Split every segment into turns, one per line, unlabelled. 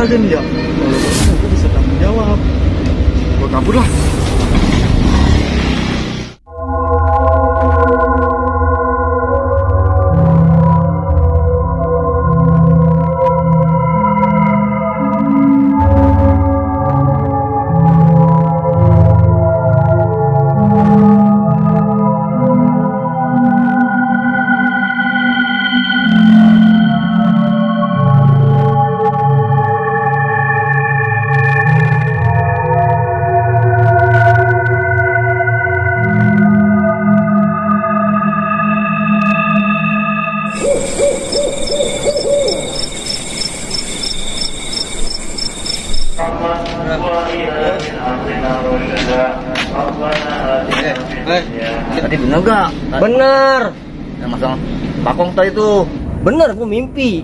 aja nih ya. Kalau gue bisa tanggung jawab. Gue kabur lah.
Tadi bener gak? Bener. Yang masang bakong tadi tuh. Bener, gua mimpi.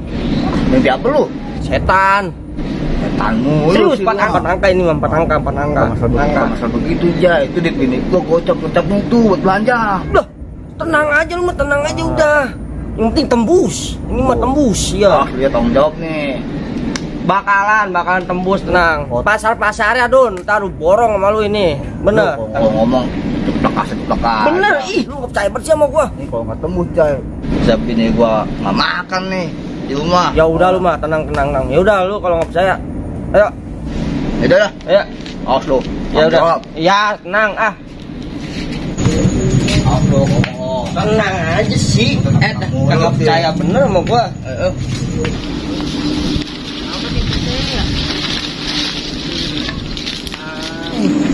Mimpi apa lu? Setan. Setanmu. Serius, 4 angka ini, 4 angka. Masa begitu aja, itu di bini gua gocap itu buat belanja. Udah, tenang aja lu mah, tenang aja udah. Yang penting tembus. Ini mah tembus ya. Dia tanggung jawab nih. Bakalan tembus, tenang. Pasar-pasarnya Don, ntar lu borong sama lu ini. Bener. Ngomong ceplak. Bener, ih lu gak percaya bersih sama gua.
Ini kalau nggak tembus Jai.
Siap ini gua nggak makan nih di rumah. Ya udah lu mah tenang. Ya udah lu kalau nggak percaya, ayo.
Ya udah.
Ayo. Awas lu. Ya udah. Ya tenang ah. Awas lu. Tenang aja sih. Nggak percaya bener sama gua.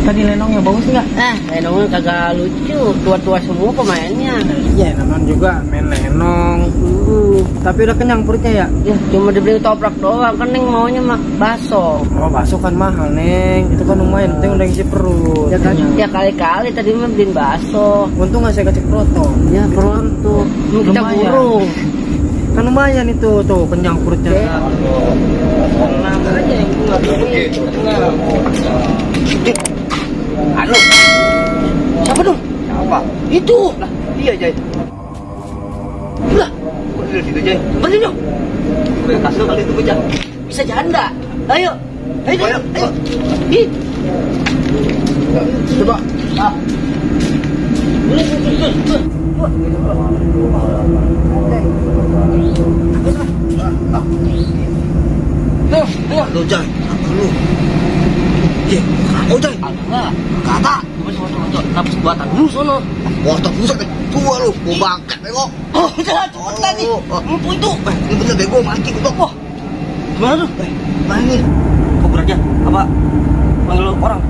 Tadi lenongnya bagus nggak?
Lenongnya kagak lucu, tua-tua semua pemainnya.
Iya, namanya juga main lenong. Tapi udah kenyang perutnya ya?
Ya, cuma dibeli toprak doang, kan Neng maunya mah bakso.
Oh, bakso kan mahal, Neng. Itu kan lumayan, penting udah ngisi perut.
Ya kan, ya kali-kali tadi mah beliin bakso.
Untung nggak saya kasih proto.
Ya, peruntuk. Kita burung.
Kan lumayan itu, tuh, kenyang perutnya.
Tenang aja, yang gue nggak beli.
Halo.
Siapa dong?
Siapa?
Itu.
Lah, iya Jai.
Lah,
Kok di situ Jai?
beli dong.
Gue kasih kali itu bocah.
Bisa janda. Ayo. Ayo. Ih.
Coba.
Lu Jai, apa lu? Oh Jai, kata. Nafsu buatan lu sono.
Warteg buset tua lu, gua bangkat bego.
Oh, udah cepetan nih. Mumpung itu.
Ini bener bego mati gua.
Wah. Gimana tuh?
Mana nih? Kok aja? Apa? Panggil orang?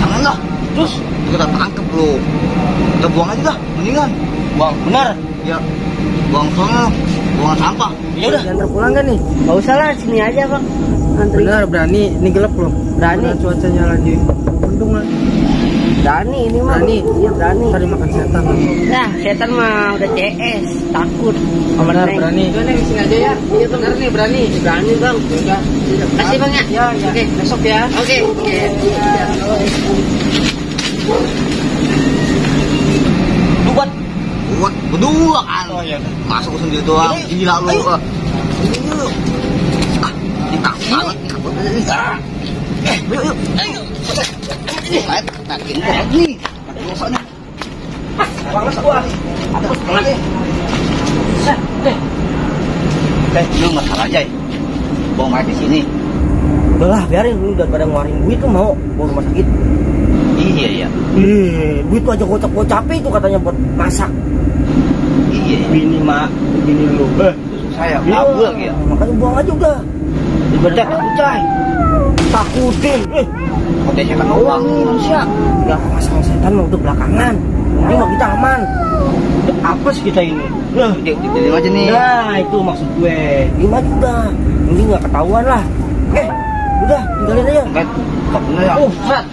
Jangan lah.
Terus
Kita tangkep lu. Kita buang aja dah, mendingan.
buang. Benar.
Ya. Buang sana, buang sampah.
Ya udah.
Diantar pulang kan nih?
Gak usah lah, sini aja bang. Antri.
Benar, berani. Ini gelap loh.
Berani.
Cuacanya lagi mendung lah.
Berani ini mah.
Berani.
Iya berani.
Tadi makan setan.
Nah, setan mah udah CS, takut. Sama
Benar,
Neng.
berani.
Udah Neng, sini aja ya. Iya benar nih, berani. Berani bang. Udah. Kasih bang ya. Ya. Oke, besok ya. Oke.
Lu buat
Buat berdua kan.
Oh, iya.
Masuk sendiri doang. Gila lu.
Ayo.
Ditangkap.
Yuk. Ayo.
Nakin gua lagi. Nakin sana.
Banget gua. Ada setengah deh.
Lu masalah Jai. Bawa mayat di sini.
Udah lah, biarin lu daripada ngeluarin duit tuh mau bawa rumah sakit.
Iya.
Duit tuh aja gocap-gocapin itu katanya buat masak.
Iya.
Bini lu.
Saya
Iya,
kabur lagi ya.
makanya buang aja udah. Dibedek Cai. Takutin.
Udah setan doang nih manusia.
Ya masalah setan mah udah belakangan. Ini mah kita aman. Udah apes kita ini. Nah,
Diam aja nih.
nah itu maksud gue. Lima aja udah. Ini nggak ketahuan lah. Udah tinggalin aja.
Enggak bener ya.
Serat.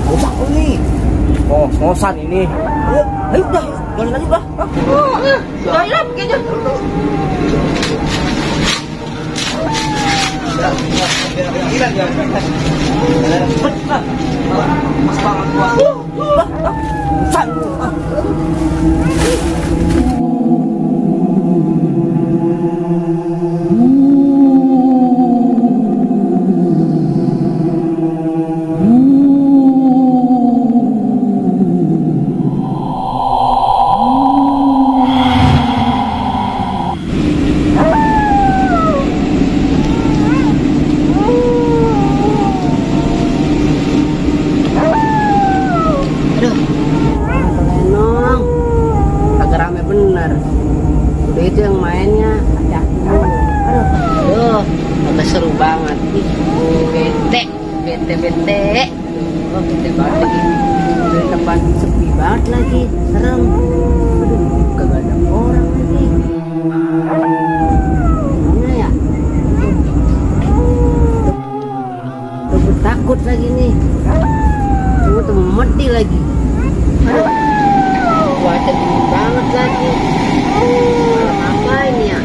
Gosak lu nih. Oh, ngosan ini. Ayo udah, tinggalin aja udah.
Jangan gitu.
Mas banget gua.
itu yang mainnya ada. Aduh, agak seru banget. Bete. Oh, bete banget lagi. Dari tempat sepi banget lagi, serem. Aduh, kagak ada orang lagi. Mana ya? Tuh takut lagi nih. Tuh mati lagi. Aduh, cuaca dingin banget lagi. Apa ini ya?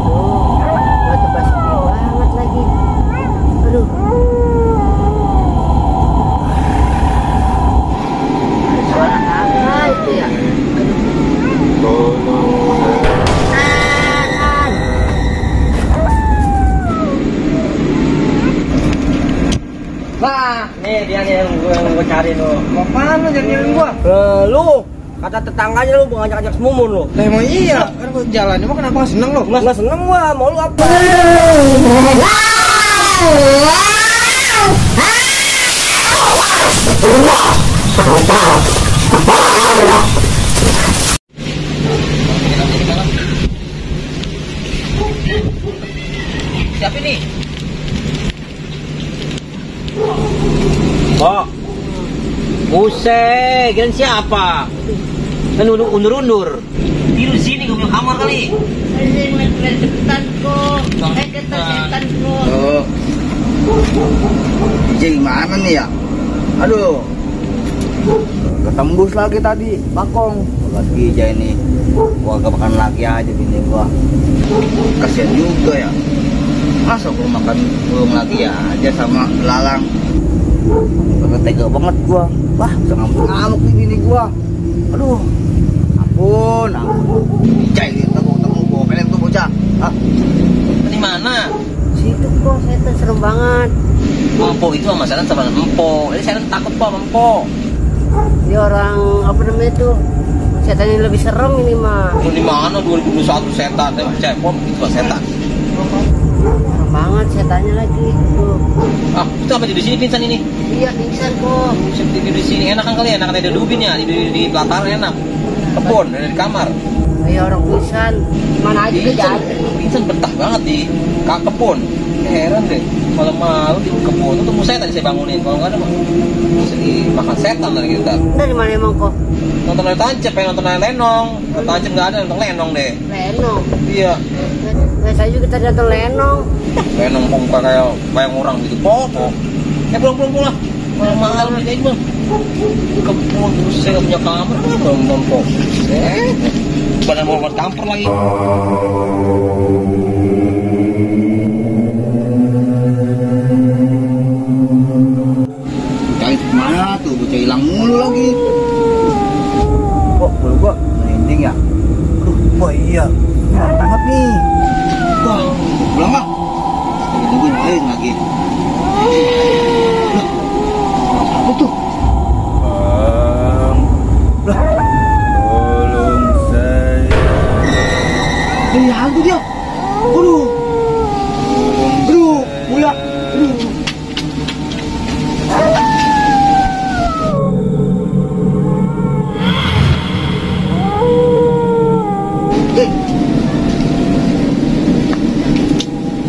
Tuh, tempat sepi banget lagi. Aduh. Suara apa itu ya?
Nah, nih dia nih yang gue cari lo.
Mau mana nyari gua?
Lu kata tetangganya lu mau ngajak-ngajak semumun lu.
Lah emang iya, kan gua jalan emang kenapa nggak seneng lo?
Nggak seneng gua, mau lu apa?
Siapa nih? Kok? Buset, kalian siapa? Kan undur-undur. Tidur di sini, gue punya kamar kali.
Oh. Jeng mana nih ya? Aduh. Ketembus lagi tadi, Bakong. Lagi aja ini. Gua gak makan lagi aja gini gua. Kasian juga ya. Masa gua makan belum lagi aja sama Lalang. Kagak tega banget gua. Wah, bisa ngamuk-ngamuk nih bini gua. Aduh. Ampun. Cai, temu gua pelet tuh bocah. Ah.
Di mana?
Situ kok, setan serem banget.
Empo itu sama setan sama empo. Jadi setan takut kok sama empo.
Dia orang apa namanya itu? Setan yang lebih serem ini mah.
Lu di mana 2021 setan? Saya percaya kok itu setan.
Serem banget setannya lagi. Tuh.
Ah, itu apa di sini pingsan ini?
Iya, pingsan kok.
Bisa tidur di sini enak kan kali enak ada dubin ya di pelataran enak. Kebun dari kamar.
Kayak orang pingsan. Mana aja dia
Pingsan,
jadi.
pingsan betah banget di kebun. Heran deh, malam-malam di kebun itu temu saya tadi saya bangunin. Kalau nggak ada mah bisa dimakan setan lagi kita.
Dari mana emang kok?
Nonton layar tancap, pengen nonton layar lenong. Layar tancap nggak ada, nonton lenong deh.
Lenong.
Iya,
Nah, saya juga tadi nonton lenong.
lenong kok bukan kayak orang gitu. Pokok. Pulang. Malam-malam aja itu bang. Kebun terus saya nggak punya kamar, belum nonton. Badan mau bertampar lagi.
Cari kemana tuh? Bocah hilang mulu lagi. Kok bulu gua merinding ya? Aduh, wah iya. Berat banget nih. Wah, pulang ah. Tungguin lain lagi. Lah, apa tuh? Lah, tolong saya. Jadi hantu dia. Aduh. Mulia.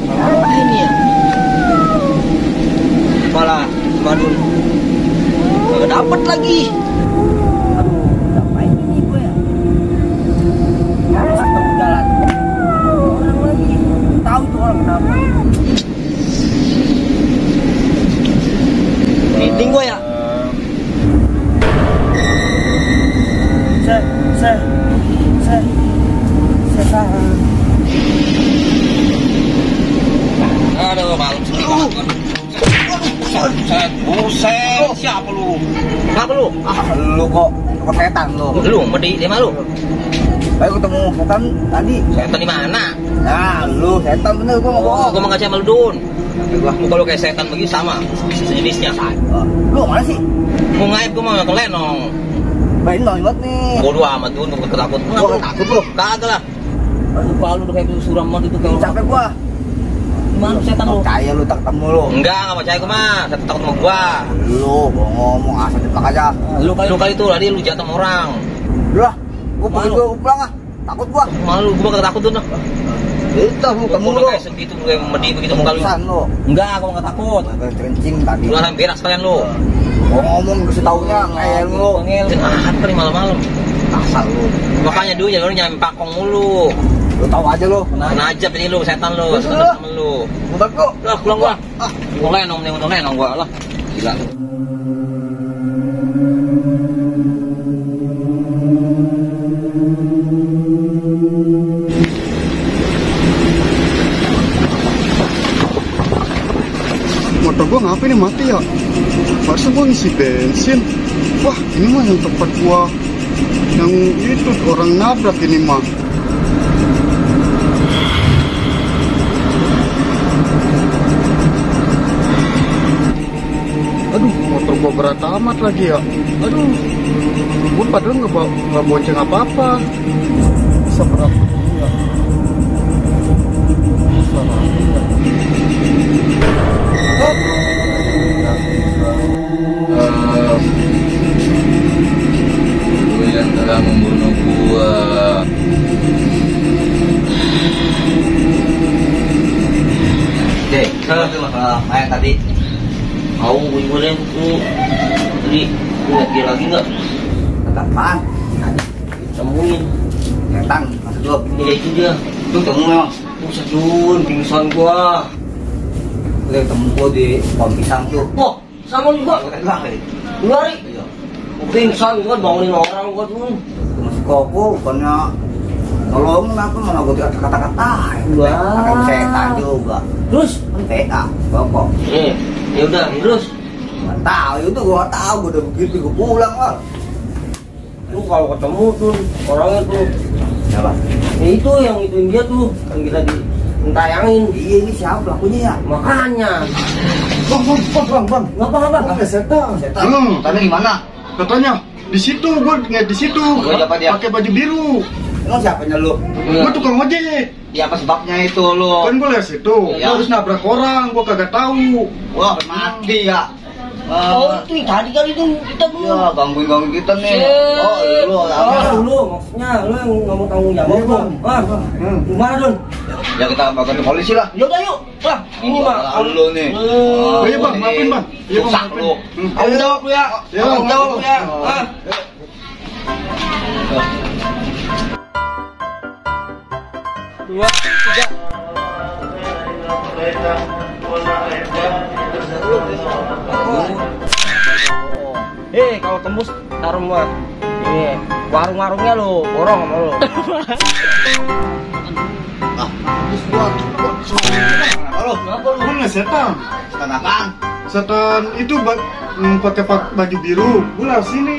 Apa ini ya? Kepala badun. Nggak dapet lagi.
Ngapain ini gue ya? Harus ketemu jalan. Orang lagi. Tahu tuh orang kenapa.
Meeting gua ya. Aduh, malam sepi banget gua. Buset, siapa lu? Kenapa lu?
Ah, lu kok setan lu.
Lu, medi, di mana lu?
Ayo ketemu setan tadi.
Setan di mana?
Nah, lu setan bener gua mau bohong.
Gua mengajak sama lu, Dun. Muka lu kayak setan begini sama sejenisnya.
Lu mana sih?
Mau ngaib gua mau nonton lenong.
Main banget nih.
Bodoh amat, Dun, gua ketakut.
Gua takut lu.
Kagak lah. Aduh, kalau lu kayak suram banget itu kayak
Capek gua.
gimana setan lu?
Percaya lu tak ketemu lu.
Enggak percaya gua mah. Setan takut sama gua.
Lu gua ngomong asal jeplak aja.
Lu kali itu tadi lu jatuh sama orang.
Lah, gua pergi
Malu.
gua pulang ah. Takut gua.
Malu, gua gak takut tuh nah.
Itu muka
Kamu
mulu.
kayak segitu, kayak medi begitu muka lu.
Pisan lo.
Enggak, gua gak takut.
Kencing tadi.
Lu langsung berak sekalian lu.
Gua ngomong kasih taunya ngeyel lu.
Ngel, apa nih malam-malam?
Kasar lu.
Makanya dulu jangan nyampe pakong mulu.
Lu tahu aja lu.
Kena ajab ini lu, setan lu,
Betul.
temen lu.
Bukan kok.
Lah, pulang gua. Gua lenong nih, untung lenong gua lah. Gila.
Motor gua ngapain nih mati ya? Masa gua ngisi bensin? Wah, ini mah yang tempat gua yang itu orang nabrak ini mah. Aduh, motor gua berat amat lagi ya. Aduh, gua padahal nggak bonceng apa-apa. Bisa berat ya. Bisa lagi ya.
Lu yang telah membunuh gua. Dek, itu masalah kayak tadi. Mau gue boleh tuh. Tadi lu lihat dia lagi nggak?
Apaan?
Temuin.
Setan, maksud lu.
Ya itu dia.
Itu temu memang.
Buset Jun, pingsan gua.
Lihat temu gua di pohon pisang tuh.
Wah, sama juga.
Gua tegang kali.
Lu lari.
Iya.
Pingsan gua bangunin orang gua tuh.
Masih koko, bukannya nolong apa mana gua kata-kata.
Wah.
Pakai setan juga.
Terus?
Kan beda, koko.
Ya udah, terus.
Nggak tahu itu gua nggak tahu gua udah begitu gua pulang lah.
Lu kalau ketemu tuh orangnya tuh,
Siapa?
ya itu yang ituin dia tuh, yang kita ditayangin.
Iya ini siapa pelakunya ya?
Makanya.
Bang.
Ngapa?
Ada setan.
Setan. Tadi gimana?
Katanya di situ, gua ngeliat di situ.
Siapa dia?
Pakai baju biru.
Emang siapanya lu?
Gua tukang ojek.
Ya apa sebabnya itu lu?
Kan gua lihat situ.
Ya.
Gua harus nabrak orang, gua kagak tahu.
Wah mati ya.
Oh itu yang tadi kali itu kita tuh.
Ya gangguin kita nih.
Shit.
Oh lu
Oh,
ya.
lu maksudnya lu yang nggak mau tanggung jawab
Iya,
lu.
Bang.
Ah, gimana Don?
Ya kita bakar ke polisi lah.
Yaudah yuk. Wah, ini mah
lu nih.
Oh, iya, Bang, maafin, Bang. Iya, Bang,
Rusak
maafin.
lu.
Tanggung jawab lu ya.
Iya,
Tanggung
Bang.
jawab lu ya.
Oh.
Ah. Dua, tiga. Hei, kalau tembus taruh mah. Ini warung-warungnya lu, borong sama lu.
Terus gua. Halo.
Kenapa lu?
Gua ngeliat setan.
Setan apaan?
Setan itu pakai baju biru. Gua lewat sini.